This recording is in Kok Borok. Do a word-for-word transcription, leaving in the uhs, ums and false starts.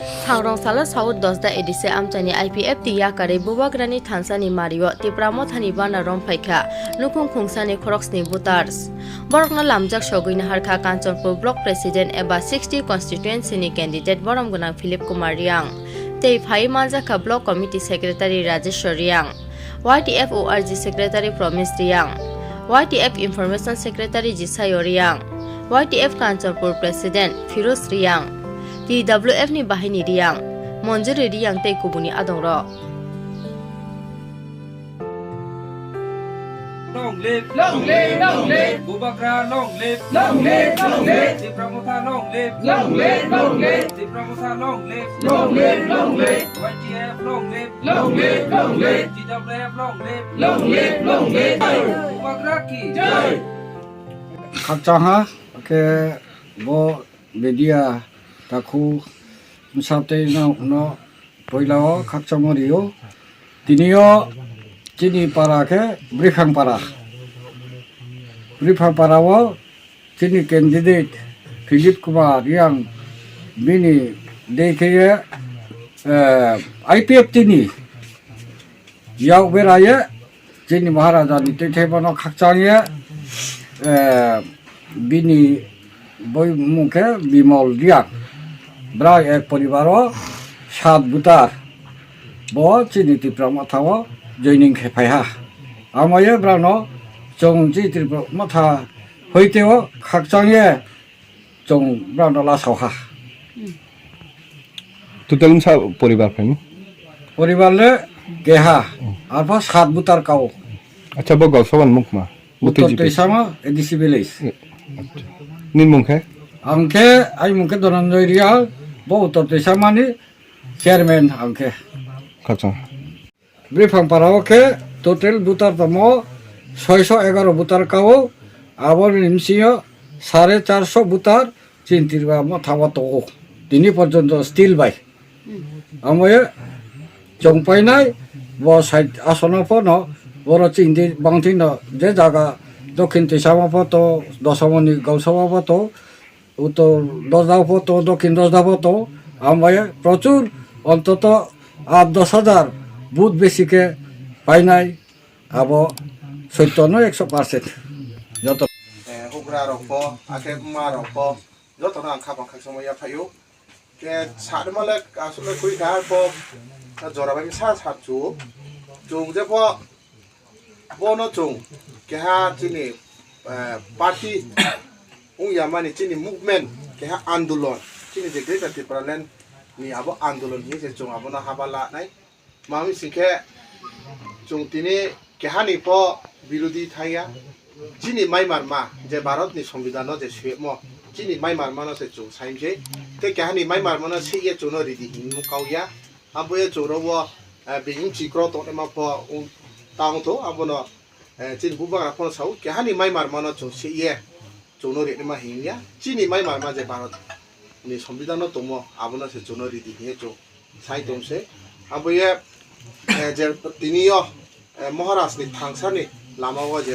Thangrong salo South Dosda A D C amchaini I P F T yakarwi Bubagrani thansani mario Tipra Mothani bana romphai kha nukhung khungsani khoroksni voters. Borokno lamjak sogwi naharkha Kanchanpur Block President eba sixty constituency ni candidate borom gwnang Philip Kumar Riang tei phaiwi manjakha Block Committee Secretary Rajeshwar Riang, Y T F O R G Secretary Promise Riang, Y T F Information Secretary Jisayo Riang, Y T F Kanchanpur President Firoz Riang, T W F ni bahini Riang, Monjuri Riang tei kubuni adongrok. Long live, long live, long live. Bubagra long live, long live, long live. Tipra Motha long live, long live, long live. Tipra Motha long live, long live, long live. Y T F long live, long live, long live. T W F long live, long live, long live. Bubagra ki jai. Khakchangha khe bo media takhu msa tei no, no poila o khakchangma rio. Tini o chini para khe Briphang para. Briphang para o chini candidate Philip Kumar Riang bini dei khe ye, eh, I P F T ni yak bera ye chini Maharaja ni twi thai bono khakchang ye, eh, bini boi mung khe Bimol Riang. Bra ek poribar o sat butar. Bo chini Tipra Motha o joining khe phai ha. Amo ye bra no chwng chini Tipra Motha hoite o khakchang ye chwng bra no la sao ha. Total msa poribar phai no? Poribar le keha, arpha sat butar kao. Acha, bo Gausabani mukma? Uttor Twisama, A D C village. Acha. Nini mung khe? Ang khe, ai mung khe Dhananjoy Rial, bo Uttor Twisama ni chairman ang khe. Khakchang. Briphang para o khe total butar tamo soiso egaro butar kao, aboni msio sare charso butar chini Tipra Motha o tongo. Tini porjonto still bai. Amo ye chong painai bo side asono pho no boro chini bangthino je jaga Dokhin Twisama pho to, Dosamoni Gausaba pho to, Uttor Dosda pho to, Dokhin Dosda pho to, amo ye prochur ontoto aat dos hajar vote besi khe painai abo soitto no ekso percent. Joto. Eh, hugra rok pho, akhe ma rok pho, joto no ang khapang khakchangma yaphaio. Khe sadima le asole koi kha pho, jora bai sa sa chu. Chung je pho, bono chung keha chini, eh, party wngya mani chini movement, keha andolon, chini je Greater Tipraland ni abo andolon hinwi se chung abono haba lanai. Mami singkhe chung tini kehani pho birodhi thangya. Chini maimarma je Bharat ni Songbidan no je suyemo, chini maimarma no se chung saimse. Tei kehani maimarma no seiye chung no ridi hinwi mung kauya. Abo ye chung rogo, eh, bini chikro tongnaima pho wng tang tho, abono, eh, chini bubagra pho no sao, kehani maimarma no chung seiye chung no rinaima hingya. Chini maimarma je Bharat ni Songbidan no tongmo, abono se chung no ridi hinwi chung sai tongse. Abo ye, eh, je tini o, eh, Maharaj ni thangsani lama o je